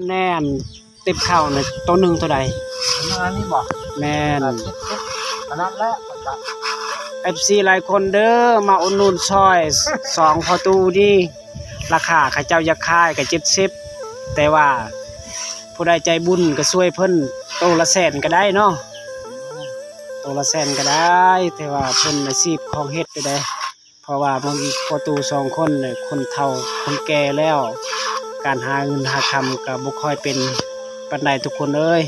ແນ່ນ ຕິບເຂົ້ານະ ໂຕໜຶ່ງເທົ່າໃດ? ອັນນີ້ບໍ່? ແມ່ນ ເຈັດສິບ ອັນນັ້ນແຫຼະ. ເອັຟຊີຫຼາຍຄົນເດີ ມາອຸດໜູນຊ່ອຍສອງພໍ່ຕູ້ນີ້ ລາຄາເຂົາເຈົ້າຢາກຂາຍກໍເຈັດສິບ ແຕ່ວ່າຜູ້ໃດໃຈບຸນກໍຊ່ວຍເພິ່ນ ໂຕລະແສນກໍໄດ້ເນາະ ໂຕລະແສນກໍໄດ້ ແຕ່ວ່າເພິ່ນອາຊີບຂອງເຮັດຢູ່ເດ້. ເພາະວ່າເບິ່ງອີກພໍ່ຕູ້ສອງຄົນນີ້ ຄົນເຖົ້າຄົນແກ່ແລ້ວ ການຫາເງິນຫາຄຳກໍບໍ່ຄ່ອຍເປັນປານໃດທຸກຄົນເອີຍ.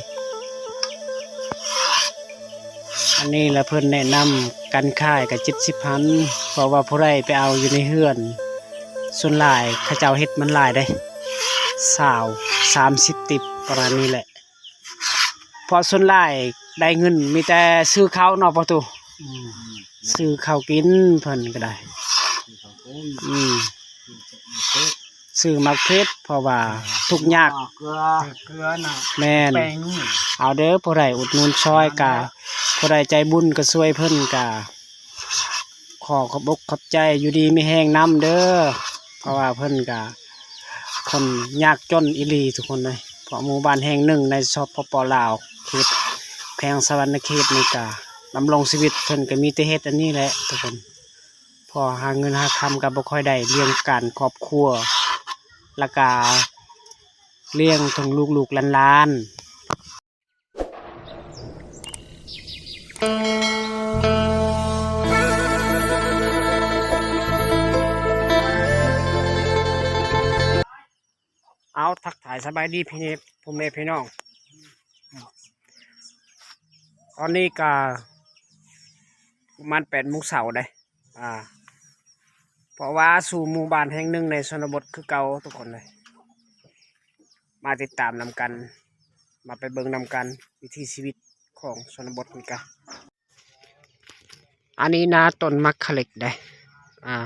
ອັນນີ້ລະເພິ່ນແນະນຳ ການຂາຍກໍເຈັດສິບພັນ ເພາະວ່າຜູ້ໃດໄປເອົາຢູ່ໃນເຮືອນ ສ່ວນຫຼາຍເຂົາເຈົ້າເຮັດມັນຫຼາຍເດ້ ຊາວ ສາມສິບ ຕິບ ປະມານນີ້ແຫຼະ. ເພາະສ່ວນຫຼາຍໄດ້ເງິນມີແຕ່ຊື້ເຂົ້າເນາະພໍ່ຕູ້ ອືມ ຊື້ເຂົ້າກິນເພິ່ນກໍໄດ້ ຊື້ເຂົ້າກິນ ອືມ ຊື້ໝາກເຜັດ ເພາະວ່າທຸກຍາກ ເກືອ ເກືອນະ ແມ່ນ ແປ້ງ ເອົາເດີ ຜູ້ໃດອຸດໜູນຊ່ອຍກະ ຜູ້ໃດໃຈບຸນກໍຊ່ວຍເພິ່ນກະ ຂໍຂອບອົກຂອບໃຈ ຢູ່ດີມີແຮງນຳເດີ ເພາະວ່າເພິ່ນກະຄົນຍາກຈົນອີ່ຫຼີທຸກຄົນເອີຍ. ເພາະໝູ່ບ້ານແຫ່ງໜຶ່ງໃນ ສປປ ລາວ ເຂດແຂວງສະຫວັນນະເຂດນີ້ກະ ດຳລົງຊີວິດເພິ່ນກະມີແຕ່ເຮັດອັນນີ້ແຫຼະທຸກຄົນ ເພາະຫາເງິນຫາຄຳກະບໍ່ຄ່ອຍໄດ້ ລ້ຽງການຄອບຄົວ ລະກະລ້ຽງທັງລູກໆຫຼານໆ. ເອົາ ທັກທາຍສະບາຍດີພີ່ ພໍ່ແມ່ພີ່ນ້ອງ ຕອນນີ້ກະປະມານແປດໂມງເຊົ້າເດ້ ອາ ເພາະວ່າສູ່ໝູ່ບ້ານແຫ່ງໜຶ່ງໃນຊົນນະບົດຄືເກົ່າທຸກຄົນເລີຍ ມາຕິດຕາມນຳກັນ ມາໄປເບິ່ງນຳກັນ ວິຖີຊີວິດຂອງຊົນນະບົດນີ້ກະ ອັນນີ້ນາຕົ້ນໝາກຂະເຫຼັກເດ້ ອາ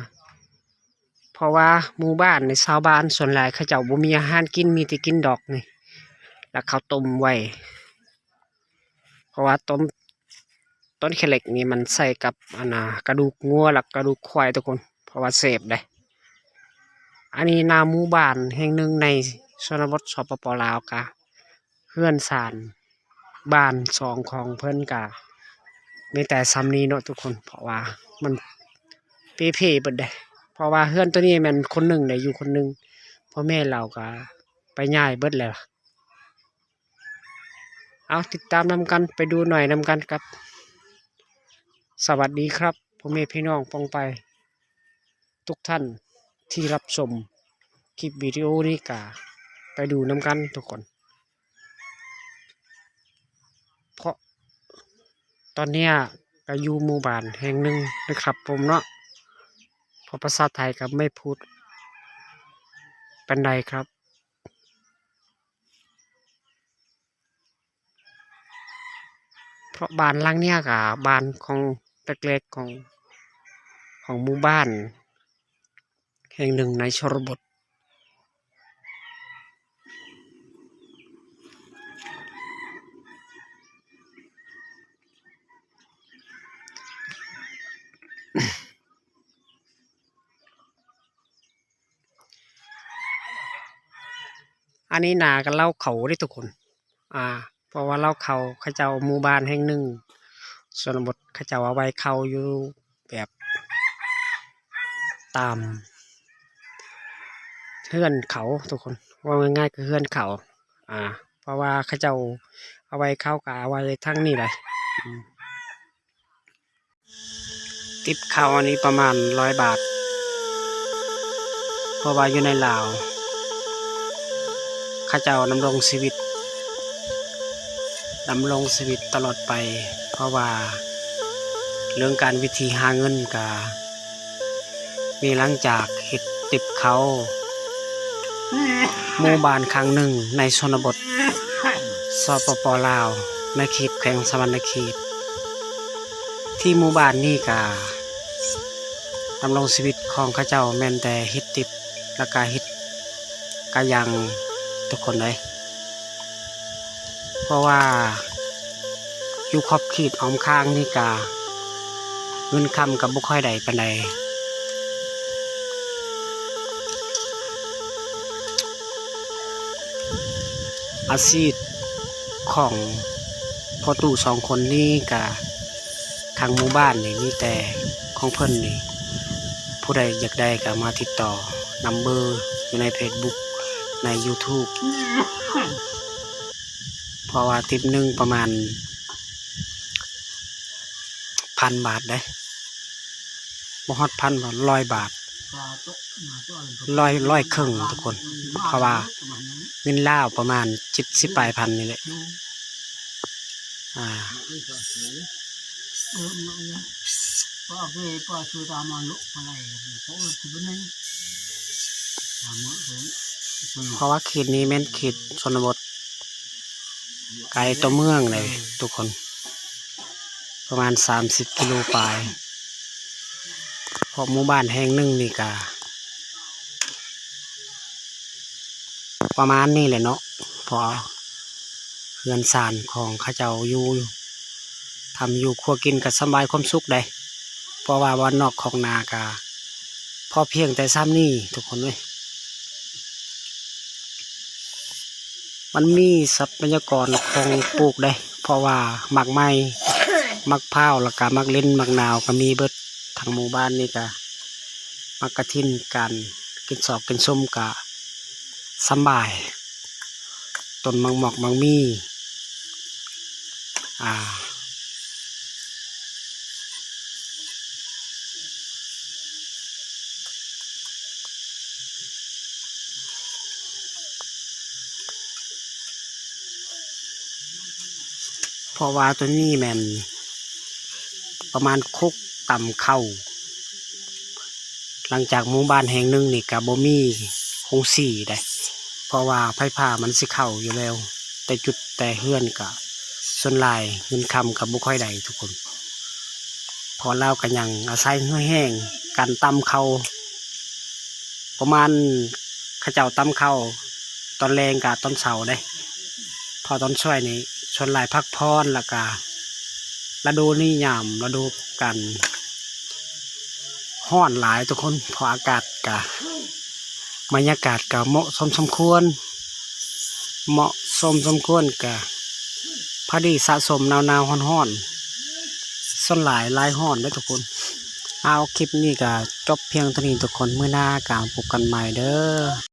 ເພາະວ່າໝູ່ບ້ານນີ້ ຊາວບ້ານສ່ວນຫຼາຍເຂົາເຈົ້າບໍ່ມີອາຫານກິນ ມີແຕ່ກິນດອກນີ້ ແລ້ວເຂົາຕົ້ມໄວ້ ເພາະວ່າຕົ້ນ ຕົ້ນຂະເຫຼັກນີ້ມັນໃສ່ກັບ ອັນນາ ກະດູກງົວ ແລະ ກະດູກຄວາຍທຸກຄົນ ເພາະວ່າແຊບເດ້. ອັນນີ້ນາໝູ່ບ້ານແຫ່ງໜຶ່ງໃນຊົນນະບົດ ສປປ ລາວ ກະເຮືອນຊານບ້ານຊ່ອງຂອງເພິ່ນກະມີແຕ່ຊ່ຳນີ້ເນາະທຸກຄົນ ເພາະວ່າມັນເປ່ເພເບິດເດ້ ເພາະວ່າເຮືອນໂຕນີ້ແມ່ນຄົນໜຶ່ງໄດ້ຢູ່ຄົນໜຶ່ງ ພໍ່ແມ່ລາວກະໄປຍ້າຍເບິດແລ້ວ. ເອົາ ຕິດຕາມນຳກັນ ໄປດູໜ້ອຍນຳກັນກັບ ສະຫວັດດີຄັບ ພໍ່ແມ່ພີ່ນ້ອງປ້ອງປາຍທຸກທ່ານທີ່ຮັບຊົມຄລິບວິດີໂອນີ້ ກະໄປດູນຳກັນທຸກຄົນ ເພາະຕອນເນີ້ຍກະຢູ່ໝູ່ບ້ານແຫ່ງໜຶ່ງນະຄັບຜົມເນາະ ເພາະພາສາໄທກະໄມ່ພູດປານໃດຄັບ. ເພາະບ້ານຫຼັງເນີ້ຍກະບ້ານຂອງແລກໆຂອງ ຂອງໝູ່ບ້ານແຫ່ງໜຶ່ງໃນຊົນນະບົດ. ອັນນີ້ນາກັບເລົ້າເຂົ້າເດ້ທຸກຄົນ ອາ ເພາະວ່າເລົ້າເຂົ້າເຂົາເຈົ້າ ໝູ່ບ້ານແຫ່ງໜຶ່ງຊົນນະບົດ ເຂົາເຈົ້າເອົາໄວ້ເຂົ້າຢູ່ແບບຕາມເຮືອນເຂົາທຸກຄົນ ເວົ້າງ່າຍໆຄືເຮືອນເຂົາ ອາ ເພາະວ່າເຂົາເຈົ້າເອົາໄວ້ເຂົ້າ ກະເອົາໄວ້ທາງນີ້ແຫຼະ ອາ. ຕິບເຂົ້າອັນນີ້ປະມານຮ້ອຍບາດ ເພາະວ່າຢູ່ໃນລາວ ເຂົາເຈົ້າດຳລົງຊີວິດ ດຳລົງຊີວິດຕະຫຼອດໄປ ເພາະວ່າເລື່ອງການວິທີຫາເງິນກະ ມີຫຼັງຈາກເຮັດຕິບເຂົ້າ ໝູ່ບ້ານຄັ້ງໜຶ່ງໃນຊົນນະບົດ ສປປ ລາວ ໃນເຂດແຂວງສະຫວັນນະເຂດ ທີ່ໝູ່ບ້ານນີ້ກະ ດຳລົງຊີວິດຂອງເຂົາເຈົ້າແມ່ນແຕ່ເຮັດຕິບ ແລ້ວກະເຮັດກະຍັງທຸກຄົນເອີຍ. ເພາະວ່າຢູ່ຂອບເຂດອ້ອມຂ້າງນີ້ກະເງິນຄຳກະບໍ່ຄ່ອຍໄດ້ປານໃດ. ອາຊີບຂອງພໍ່ຕູ້ສອງຄົນນີ້ກະ ທາງໝູ່ບ້ານນີ້ມີແຕ່ຂອງເພິ່ນນີ້ ຜູ້ໃດຢາກໄດ້ກະມາຕິດຕໍ່ນຳເບີຢູ່ໃນເຟສບຸກ ໃນຢູທູບ ເພາະວ່າທິບໜຶ່ງປະມານພັນບາດເດ້ ບໍ່ຮອດພັນບາດ ຮ້ອຍບາດ ຮ້ອຍ ຮ້ອຍເຄິ່ງທຸກຄົນ ເພາະວ່າເງິນລາວປະມານເຈັດສິບປາຍພັນນີ້ແຫຼະ ອ່າ ເພາະວ່າເຂດນີ້ແມ່ນເຂດຊົນນະບົດ ໄກຕໍ່ເມືອງເດ້ທຸກຄົນ ປະມານສາມສິບກິໂລປາຍ ເພາະໝູ່ບ້ານແຫ່ງໜຶ່ງນີ້ກະປະມານນີ້ແຫຼະເນາະ ເພາະເຮືອນຊານຂອງເຂົາເຈົ້າຢູ່ ທຳຢູ່ຄົວກິນກະສະບາຍຄວາມສຸກເດ້ ເພາະວ່າບ້ານນອກຄອກນາກະພໍພຽງແຕ່ຊ່ຳນີ້ທຸກຄົນເອີຍ. ມັນມີຊັບພະຍາກອນຂອງປູກເດ້ ເພາະວ່າໝາກໄມ້ ໝາກພ້າວ ແລ້ວກະໝາກລິ້ນ ໝາກນາວກະມີເບິດ ທັງໝູ່ບ້ານນີ້ກະໝາກກະທິນ ການກິນຊອກກິນຊຸມກະສຳບາຍ ຕົ້ນໝາກໝອກໝາກມີ ອ່າ ເພາະວ່າໂຕນີ້ແມ່ນປະມານຄົກຕຳເຂົ້າ ຫຼັງຈາກໝູ່ບ້ານແຫ່ງໜຶ່ງນີ້ກະບໍ່ມີໂຮງສີເດ້ ເພາະວ່າໄຟຟ້າມັນຊິເຂົ້າຢູ່ແລ້ວ ແຕ່ຈຸດແຕ່ເຮືອນກະສ່ວນຫຼາຍເງິນຄຳກະບໍ່ຄ່ອຍໄດ້ທຸກຄົນ ເພາະລາວກະຍັງອາໄສເຫື່ອແຮງ ການຕຳເຂົ້າ ປະມານເຂົາເຈົ້າຕຳເຂົ້າຕອນແລງກະຕອນເຊົ້າເດ້ ເພາະຕອນຊ່ວຍນີ້ສ່ວນຫຼາຍພັກຜ່ອນ ແລ້ວກະລະດູນີ້ຍາມລະດູການຮ້ອນຫຼາຍທຸກຄົນ ເພາະອາກາດກະ ບັນຍາກາດກະເໝາະສົມສົມຄວນ ເໝາະສົມສົມຄວນກະພໍດີ ສະສົມໜາວໆ ຮ້ອນໆ ສ່ວນຫຼາຍລາຍຮ້ອນເດ້ທຸກຄົນ. ເອົາ ຄລິບນີ້ກະຈົບພຽງເທົ່ານີ້ທຸກຄົນ ມື້ໜ້າກະພົບກັນໃໝ່ເດີ.